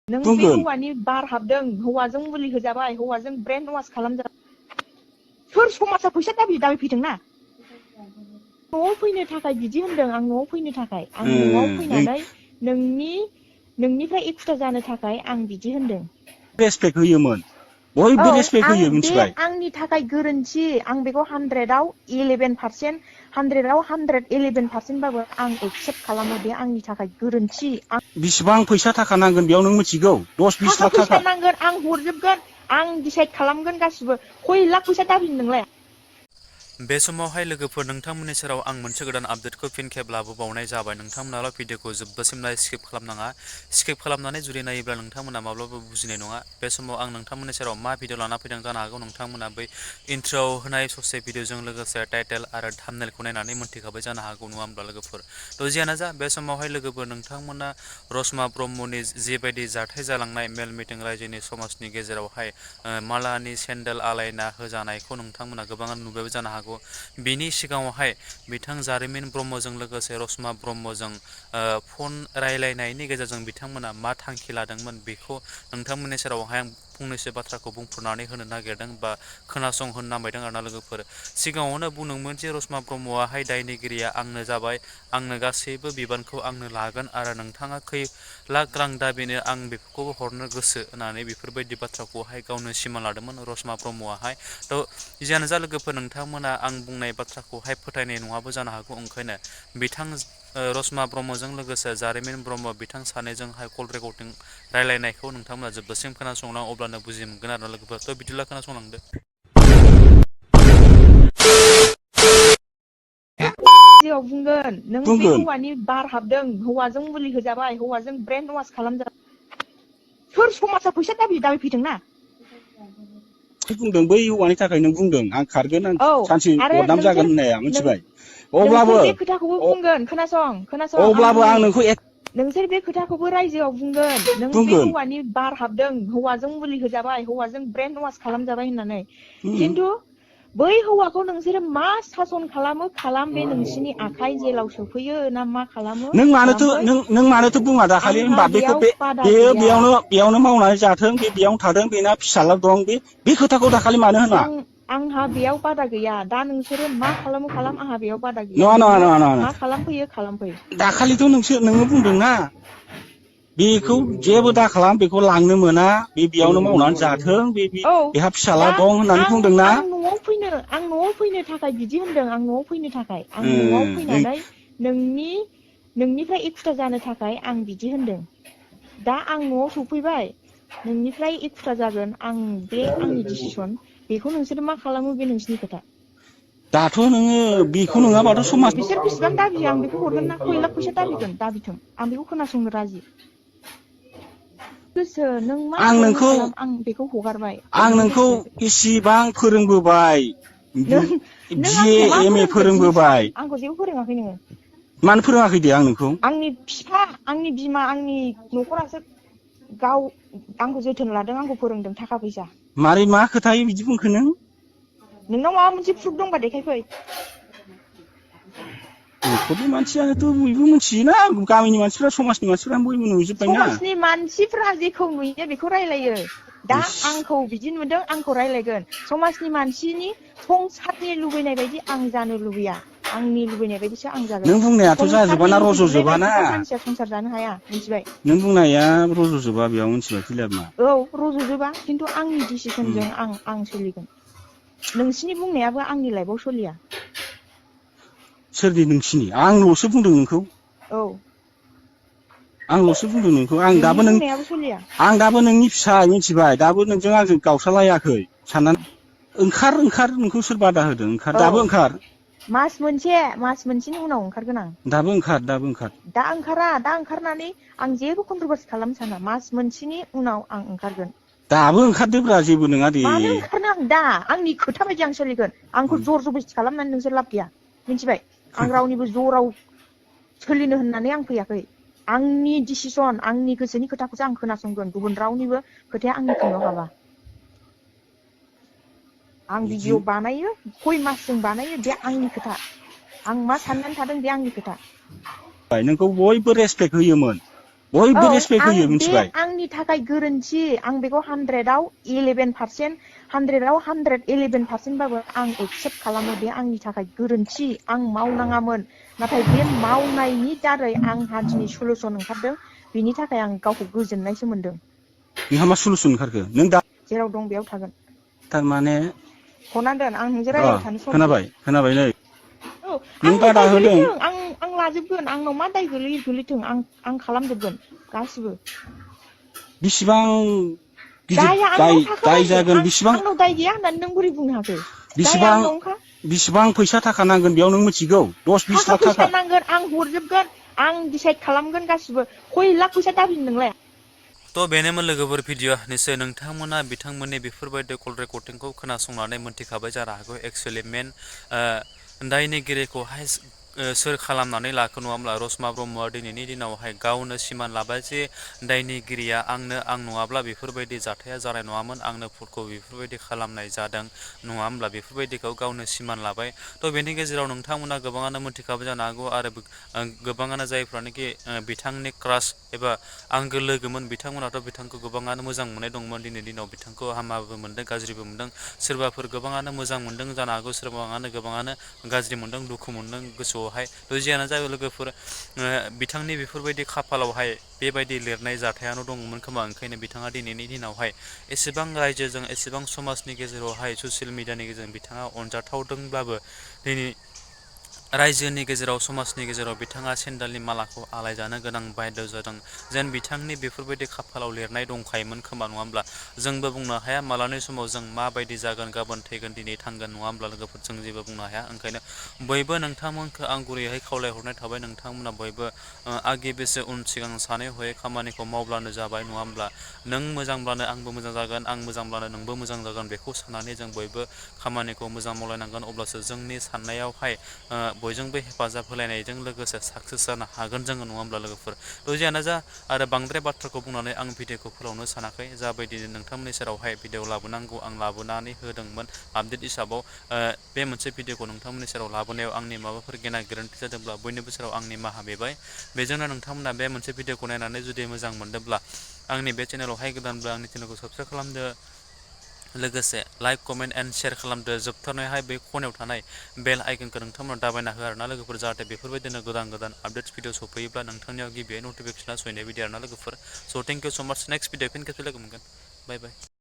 नों बे हौवानि बार हाबदों, हौवाजों मुलि होजाबाय, हौवाजों ब्रेन वाश खालामजाबाय। सोर समाजा फैसा दाबिफैदोंना? न'आव फैनो थाखाय बिदि होनदों, आं न'आव फैनो थाखाय। आं न'आव फैनानै नोंनिफ्राय एखुथा जानो थाखाय आं बिदि होनदों। रेसपेक्ट होयोमोन। बयबो रेसपेक्ट होयो मिथिबाय। आंनि थाखाय गोरोन्थि। आं बेखौ 100आव 11%, 100आव 111% बाबो आं एक्सेप्ट खालामो। बे आंनि थाखाय गोरोन्थि। बिसिबां फैसा थाखा नांगोन बेयाव नों मिथिगौ? 10-20 लाख फैसा नांगोन, आं हरजोबगोन, आं डिसाइड खालामगोन गासिबो। खय लाख फैसा दाबि नोंलाय? बे समावहाय लोगोफोर नोंथांमोननि सेराव आं मोनसे गोदान आपडेटखौ फिन खेब लाबोबावनाय जाबाय। नोंथांमोनाल' भिडिअखौ जोबजासिम स्किप खालामनाङा। स्किप खालामनानै जुदि नायोब्ला नोंथांमोना माब्लाबा बुजिनाय नङा। बे समाव आं नोंथांमोननि सेराव मा भिडिअ लाना फैदों जानो हागौ नोंथांमोना बै इन्ट्र'आव होनाय ससे भिडिअजों लोगोसे टाइटेल आरो थाम्बनेलखौ नायनानै मोनथिखाबाय जानो हागौ, नङा होमब्ला लोगोफोर? थ' जियानो जा, बे समावहाय लोगोफोर नोंथांमोना रसमा ब्रह्मनि जिबायदि जाथाय जालांनाय मेल मिटिं रायजोनि समाजनि गेजेरावहाय मालानि सेन्देल आलायना होजानायखौ नोंथांमोना गोबाङानो नुबायबो जानो हागौ। बिनि सिगाङावहाय बिथां जारिमिन ब्रह्मजों लोगोसे रसमा ब्रह्मजों फन रायलायनायनि गेजेरजों बिथांमोना मा थांखि लादोंमोन बेखौ नोंथांमोननि सेरावहाय आं फंनैसो बाथ्राखौ बुंफोरनानै होनो नागिरदों बा खोनासंहोनो नामायदों आरोना लोगोफोर। सिगाङावनो बुंदोंमोन जे रसमा ब्रह्मआहाय दायनिगिरिया आंनो जाबाय, आंनो गासैबो बिबानखौ आंनो लागोन आरो नोंथाङा खै लाख रां दाबिनो आं बेफोरखौबो हरनो गोसो होननानै बेफोरबायदि बाथ्राखौहाय गावनो सिमान लादोंमोन रसमा ब्रह्मआहाय। थ' जियानो जा लोगोफोर, नोंथांमोना आं बुंनाय बाथ्राखौहाय फोथायनाय नङाबो जानो हागौ। ओंखायनो बिथां रसमा ब्रह्मजों लोगोसे जारिमिन ब्रह्म बिथां सानैजोंहाय कल रेकर्डिं रायलायनायखौ नोंथांमोना जोबजासिम खोनासंलां, अब्लानो बुजि मोनगोन आरो लोगोफोर। थ' बिदिब्ला खोनासंलांदो। बुंगोन नों बे हौवानि बार हाबदों, हौवाजों मुलि होजाबाय, हौवाजों ब्रेन वाश खालामजाबाय। सोर समाजा फैसा दाबिफैदोंना? बुंदों बै हौवानि थाखाय नों बुंदों आं खारगोन, आं सानसे आरो बदनाम जागोन होननाया मिथिबाय। नोंसोर बे खोथाखौबो बुंगोन, खोनासं अब्लाबो आं नोंखौ नोंसोर बे खोथाखौबो रायजोआव बुंगोन। नों बे हौवानि बार हाबदों, हौवाजों मुलि होजाबाय, हौवाजों ब्रेन वाश खालामजाबाय होननानै। खिन्थु बै हौवाखौ नोंसोरो मा सासन खालाम, बे नोंसिनि आखाइ। जेलाव सोफैयो ना मा खालामो? नों मानोथो बुङा दाखालि होनबा बेखौ बेयावनो मावनानै जाथों, बेयावनो थादों, बेना फिसाला दं, बे खोथाखौ दाखालि मानो होना? आंहा बेयाव बादा गैया। दा नोंसोरो मा खालामो खालाम, आंहा बेयाव बादा गैया। नङा मा खालामफैयो खालामफै। दाखालिथ' नोङो बुंदोंना बेखौ जेबो दा खालाम, बेखौ लांनो मोना, बेयावनो मावनानै जाथों, बेहा फिसाला दं होननानै बुंदोंना? आं न'आव फैनो थाखाय बिदि होनदों। आं न'आव फैनो थाखाय, आं न'आव फैनानै नोंनिफ्राय एखुथा जानो थाखाय आं बिदि होनदों। दा आं न'आव सफैबाय, नोंनिफ्राय एखुथा जागोन, बे आंनि डिसिसन। बेखौ नोंसोरो मा खालामो बे नोंसिनि खोथा। दाथ' नोङो बेखौ नङाबाथ' समाज बिसोर बेसेबां दाबियो आं बेखौ हरगोन ना? खय लाख फैसा दाबिथों, आं बेखौ खोनासंनो राजि। गोसो नों मा खालामो खालाम, आं बेखौ हगारबाय। आं नोंखौ इसिबां फोरोंबोबाय, बिए एम ए फोरोंबोबाय। आंखौ जेबो फोरोङाखै नोङो। मानो फोरोङाखै दे आं नोंखौ? आंनि बिफा, आंनि बिमा, आंनि न'खरासो आंखौ जोथोन लादों, आंखौ फोरोंदों, थाखा फैसा। मारै मा खोथायै बिदि बुंखो नों? नोंनाव माबा मोनसे प्रुफ दंबा देखायफै। न'खरनि मानसियानोथ' बयबो मिथियोना, गामिनि मानसिफ्रा, समाजनि मानसिफ्रा बयबो नुजोब्बायना। समाजनि मानसिफ्रा जेखौ नुयो बेखौ रायलायो। दा आंखौ बिदि नुदों, आंखौ रायलायगोन। समाजनि मानसिनि संसारनि लुबैनाय बायदि आं जानो लुबैया। आंनि लुबैनाय बायदिसो आं जागोन। नों बुंनायाथ' जाजोबा संसारनि ना, लुबैजोबनाय रज'जोबा ना। बायदिथ' मानसिया संसार जानो हाया, मिथिबाय? नों बुंनाया रज'जोबा बेयाव, मिथिबाय क्लियार मा? औ, रज'जोबा, खिन्थु आंनि डिसिसनजों आं सोलिगोन। नोंसिनि बुंनायाबो आंनि लाइफआव सोलिया। सोरनि नोंसिनि? आंल'सो बुंदों नोंखौ। औ, आंल'सो बुंदों नोंखौ। आं नोंनि दाबो बुंनायाबो सोलिया। नोंनि फिसा, मिथिबाय? दाबो नोंजों आंजों गावस्रालायाखै साननानै ओंखार नोंखौ सोर बादा होदों? दाबो ओंखार। मास मोनसेनि उनाव ओंखारगोन आं। दाबो ओंखार। दा ओंखारनानै आं जेबो कन्ट्रभार्सि खालामनो साना। मास मोनसेनि उनाव आं ओंखारगोन। दाबो ओंखारदोब्रा, जेबो नङा दे। मानो ओंखारनो आं दा? आंनि खोथा बायदि आं सोलिगोन। आंखौ जर जबस्ति खालामनानै नोंसोर लाब गैया, मिथिबाय? आं रावनिबो जराव सोलिनो होननानै आं फैयाखै। आंनि डिसिसन, आंनि गोसोनि खोथाखौसो आं खोनासंगोन। गुबुन रावनिबो खोथाया आंनि खोमायाव हाबा। आं भिडिअ बानायो, खय मासजों बानायो, बे आंनि खोथा। आं मा साननानै थादों बे आंनि खोथा। नोंखौ बयबो रेसपेक्ट होयोमोन, बयबो रेसपेक्ट होयो मिथिबाय आंनि थाखाय गोरोन्थि आं बेखौ 100आव 11% 100आव 111% बाबो आं एक्सेप्ट खालामो बे आंनि थाखाय गोरोन्थि आं मावनाङामोन नाथाय बे मावनायनि दारै आंहा दिनै सलुसन ओंखारदों बिनि थाखाय आं गावखौ गोजोननायसो मोनदों नोंहा मा सलुसन ओंखारखो नों दा जेराव दं बेयाव थागोन थारमाने हनांगोन आं नोंजों रायज्लायबाय थानो सम खोनाबाय नै नों आंनाव बादा दाय होदों गोलैथों आं लाजोबगोन आंनाव मा दाय गोलैथों आं खालामजोबगोन गासिबो बिसिबां गिदिर दाया दाय आंनाव दाय थाखाबाय जागोन बिसिबां आंनाव दाय गैया होननानै नों बोरै बुंनो हाखो दाया बिसिबां आंनावनोखा बिसिबां फैसा थाखा नांगोन बेयाव नों मिथिगौ 10-20 लाख फैसा थाखा नांगोन आं हरजोबगोन आं डिसाइड खालामगोन गासिबो खय लाख फैसा दाबिनो नोंलाय थ' बेनोमोन लोगोफोर भिडिअ निसय नोंथांमोना बिथांमोननि बेफोरबायदि कल रेकर्डिंखौ खोनासंनानै मोनथिखाबाय जानो हागौ एक्सुवेलि मेन दायनिगिरिखौहाय सोर खालामनानै लाखो नङा होमब्ला रसमा ब्रह्मआ दिनैनि दिनावहाय गावनो सिमान लाबाय जे दायनिगिरिया आं नङाब्ला बेफोरबायदि जाथाया जानाय नङामोन आंनो फुलखौ बेफोरबायदि खालामनाय जादों नङा होमब्ला बेफोरबायदिखौ गावनो सिमान लाबाय थ' बेनि गेजेराव नोंथांमोना गोबाङानो मोनथिखाबाय जानो हागौ आरो गोबाङानो जायफ्रानोखि बिथांनि क्रास एबा आंगो लोगोमोन बिथांमोनाथ' बिथांखौ गोबाङानो मोजां मोननाय दंमोन दिनैनि दिनाव बिथांखौ हामाबो मोनदों गाज्रिबो मोनदों सोरबाफोर गोबाङानो मोजां मोनदों जानो हागौ गोबाङानो गाज्रि मोनदों दुखु मोनदों गोसोआवहाय जियानो जाया लोगोफोर बिथांनि बेफोरबायदि खाफालावहाय बेबायदि लिरनाय जाथायानो दङमोन खोमा ओंखायनो बिथाङा दिनैनि दिनावहाय एसेबां रायजोजों एसेबां समाजनि गेजेरावहाय ससियेल मिडियानि गेजेरजों बिथाङा अनजाथावदोंब्लाबो दिनै रायजोनि गेजेराव समाजनि गेजेराव बिथाङा सेन्देलनि मालाखौ आलायजानो गोनां बायद' जादों जेन बिथांनि बेफोरबायदि खाफालाव लिरनाय दंखायोमोन खोमा नङा होमब्ला जोंबो बुंनो हाया मालानि समाव जों माबायदि जागोन गाबोन थैगोन दिनै थांगोन नङा होमब्ला लोगोफोर जों जेबो बुंनो हाया ओंखायनो बयबो नोंथांमोनखौ आं गुरैहाय खावलायहरनाय थाबाय नोंथांमोना बयबो आगे बेसे उन सिगां सानै हयै खामानिखौ मावब्लानो जाबाय नङा होमब्ला नों मोजांब्लानो आंबो मोजां जागोन आं मोजांब्लानो नोंबो मोजां जागोन बेखौ साननानै जों बयबो खामानिखौ मोजां मावलायनांगोन अब्लासो जोंनि साननायावहाय बयजोंबो हेफाजाब होलायनायजों लोगोसे साक्सेस जानो हागोन जोङो नङा होमब्ला लोगोफोर थ' जियानो जा आरो बांद्राय बाथ्राखौ बुंनानै आं भिडिअखौ फोलावनो सानाखै जाबायदि नोंथांमोननि सेरावहाय भिडिअ लाबोनांगौ आं लाबोनानै होदोंमोन आपडेट हिसाबाव बे मोनसे भिडिअखौ नोंथांमोननि सेराव लाबोनायाव आंनि माबाफोर गेना गोरोन्थि जादोंब्ला बयनिबो सेराव आंनि निमाहा बिबाय बेजोंनो नोंथांमोना बे मोनसे भिडिअखौ नायनानै जुदि मोजां मोनदोंब्ला आंनि बे चेनेलावहाय गोदानब्ला आंनि चेनेलखौ साबसक्राइब खालामदो लोगोसे लाइक कमेन्ट एन्ड शेयार खालामदो जोबथारनायावहाय बे खनायाव थानाय बेल आइकनखौ नोंथांमोना दाबायना हो आरोना लोगोफोर जाहाथे बेफोरबायदिनो गोदान आपडेट्स भिडिअ सफैयोब्ला नोंथांनियाव गिबियै नटिफिकेसना सहैनाय बायदि आरोना लोगोफोर स' थेंक इउ स' माच नेक्स्ट भिडिअ फिन खेबसे लोगो मोनगोन बाय बाय